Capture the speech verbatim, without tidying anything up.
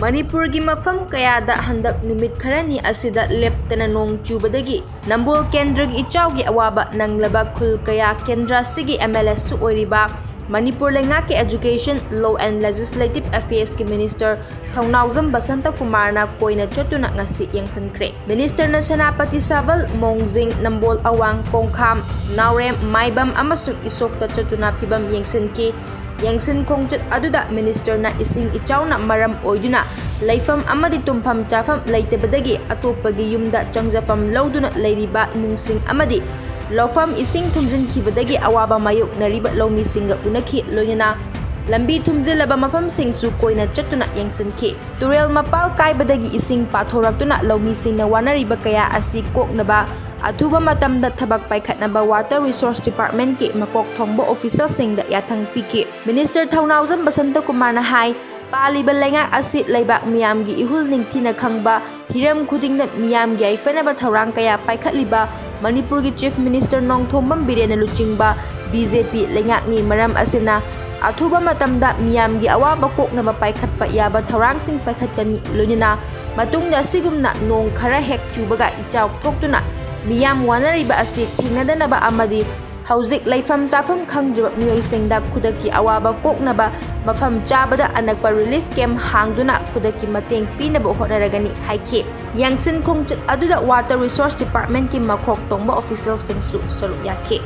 ꯃꯅꯤꯄꯨꯔꯒꯤ ꯃꯐꯝ ꯀꯌꯥꯗ ꯍꯟꯗꯛ ꯅꯨꯃꯤꯠ ꯈꯔꯅꯤ ꯑꯁꯤꯗ ꯂꯦꯞꯇꯅ ꯅꯣꯡ ꯆꯨꯕꯗꯒꯤ ꯅꯝꯕꯣꯜ ꯀꯦꯟꯗ꯭ꯔꯒꯤ ꯏꯆꯥꯎꯒꯤ ꯑꯋꯥꯕ ꯅꯪꯂꯕ ꯈꯨꯜ ꯀꯌꯥ ꯀꯦꯟꯗ꯭ꯔ ꯑꯁꯤꯒꯤ MLAꯁꯨ ꯑꯣꯏꯔꯤꯕ ꯃꯅꯤꯄꯨꯔ ꯂꯩꯉꯥꯛꯀꯤ Education, Law and Legislative Affairsꯀꯤ Minister ꯊꯧꯅꯥꯎꯖꯝ ꯕꯁꯟꯇ ꯀꯨꯃꯥꯔꯅ ꯀꯣꯏꯅ ꯆꯠꯇꯨꯅ ꯉꯁꯤ ꯌꯦꯡꯁꯤꯟꯈ꯭ꯔꯦ꯫ Ministerꯅ ꯁꯦꯅꯥꯄꯇꯤ ꯁꯥꯕꯜ, ꯃꯣꯡꯖꯤꯡ, ꯅꯝꯕꯣꯜ ꯑꯋꯥꯡ, ꯀꯣꯡꯈꯥꯝ, ꯅꯥꯎꯔꯦꯝ, ꯃꯥꯏꯕꯝ ꯑꯃꯁꯨꯡ ꯏꯁꯣꯛꯇ ꯆꯠꯇꯨꯅ ꯐꯤꯕꯝ ꯌꯦꯡꯁꯤꯟꯈꯤ꯫ ꯌꯦꯡꯁꯤꯟ ꯈꯣꯡꯆꯠ ꯑꯗꯨꯗ Ministerꯅ ꯏꯁꯤꯡ ꯏꯆꯥꯎꯅ ꯃꯔꯝ ꯑꯣꯏꯗꯨꯅ ꯂꯩꯐꯝ ꯑꯃꯗꯤ ꯇꯨꯝꯐꯝ ꯆꯥꯐꯝ ꯂꯩꯇꯕꯗꯒꯤ ꯑꯇꯣꯞꯄꯒꯤ ꯌꯨꯝꯗ ꯆꯪꯖꯐꯝ ꯂꯧꯗꯨꯅ ꯂꯩꯔꯤꯕ ꯏꯃꯨꯡꯁꯤꯡ ꯑꯃꯗꯤ ꯂꯧꯐꯝ ꯏꯁꯤꯡ ꯊꯨꯝꯖꯤꯟꯈꯤꯕꯗꯒꯤ ꯑꯋꯥꯕ ꯃꯥꯌꯣꯛꯅꯔꯤꯕ ꯂꯧꯃꯤꯁꯤꯡꯒ ꯎꯅꯈꯤ꯫ ꯂꯣꯏꯅꯅ ꯂꯝꯕꯤ ꯊꯨꯝꯖꯤꯜꯂꯕ ꯃꯐꯝꯁꯤꯡꯁꯨ ꯀꯣꯏꯅ ꯆꯠꯇꯨꯅ ꯌꯦꯡꯁꯤꯟꯈꯤ꯫ ꯇꯨꯔꯦꯜ ꯃꯄꯥꯜ ꯀꯥꯏꯕꯗꯒꯤ ꯏꯁꯤꯡ ꯄꯥꯊꯣꯔꯛꯇꯨꯅ ꯂꯧꯃꯤꯁꯤꯡꯅ ꯋꯥꯅꯔꯤꯕ ꯀꯌꯥ ꯑꯁꯤ ꯀꯣꯛꯅꯕ ꯑꯊꯨꯕ ꯃꯇꯝꯗ ꯊꯕꯛ ꯄꯥꯏꯈꯠꯅꯕ Water Resource Departmentꯀꯤ ꯃꯀꯣꯛ ꯊꯣꯡꯕ officialꯁꯤꯡꯗ ꯌꯥꯊꯪ ꯄꯤꯈꯤ꯫ Minister ꯊꯧꯅꯥꯎꯖꯝ ꯕꯁꯟꯇ ꯀꯨꯃꯥꯔꯅ ꯍꯥꯏ, ꯄꯥꯜꯂꯤꯕ ꯂꯩꯉꯥꯛ ꯑꯁꯤ ꯂꯩꯕꯥꯛ ꯃꯤꯌꯥꯝꯒꯤ ꯏꯍꯨꯜ ꯅꯤꯡꯊꯤꯅ ꯈꯪꯕ, ꯍꯤꯔꯝ ꯈꯨꯗꯤꯡꯗ ꯃꯤꯌꯥꯝꯒꯤ ꯌꯥꯏꯐꯅꯕ ꯊꯧꯔꯥꯡ ꯀꯌꯥ ꯄꯥꯏꯈꯠꯂꯤꯕ ꯃꯅꯤꯄꯨꯔꯒꯤ Chief Minister ꯅꯣꯡꯊꯣꯝꯕꯝ ꯕꯤꯔꯦꯟꯅ ꯂꯨꯆꯤꯡꯕ BJP ꯂꯩꯉꯥꯛꯅꯤ꯫ ꯃꯔꯝ ꯑꯁꯤꯅ, ꯑꯊꯨꯕ ꯃꯇꯝꯗ ꯃꯤꯌꯥꯝꯒꯤ ꯑꯋꯥꯕ ꯀꯣꯛꯅꯕ ꯄꯥꯏꯈꯠꯄ ꯌꯥꯕ ꯊꯧꯔꯥꯡꯁꯤꯡ ꯄꯥꯏꯈꯠꯀꯅꯤ꯫ ꯂꯣꯏꯅꯅ ꯃꯇꯨꯡꯗ ꯑꯁꯤꯒꯨꯝꯅ ꯅꯣꯡ ꯈꯔ ꯍꯦꯛ ꯆꯨꯕꯒ ꯏꯆꯥꯎ ꯊꯣꯛꯇꯨꯅ ꯃꯤꯌꯥꯝ ꯋꯥꯅꯔꯤꯕ ꯑꯁꯤ ꯊꯦꯡꯅꯗꯅꯕ ꯑꯃꯗꯤ ꯍꯧꯖꯤꯛ ꯂꯩꯐꯝ ꯆꯥꯐꯝ ꯈꯪꯗ꯭ꯔꯤꯕ ꯃꯤꯑꯣꯏꯁꯤꯡꯗ ꯈꯨꯗꯛꯀꯤ ꯑꯋꯥꯕ ꯀꯣꯛꯅꯕ ꯃꯐꯝ ꯆꯥꯕꯗ ꯑꯅꯛꯄ relief camp ꯍꯥꯡꯗꯨꯅ ꯈꯨꯗꯛꯀꯤ ꯃꯇꯦꯡ ꯄꯤꯅꯕ ꯍꯣꯠꯅꯔꯒꯅꯤ ꯍꯥꯏꯈꯤ꯫ ꯌꯦꯡꯁꯤꯟ ꯈꯣꯡꯆꯠ ꯑꯗꯨꯗ Water Resource Departmentꯀꯤ ꯃꯀꯣꯛ ꯊꯣꯡꯕ officialꯁꯤꯡꯁꯨ ꯁꯔꯨꯛ ꯌꯥꯈꯤ꯫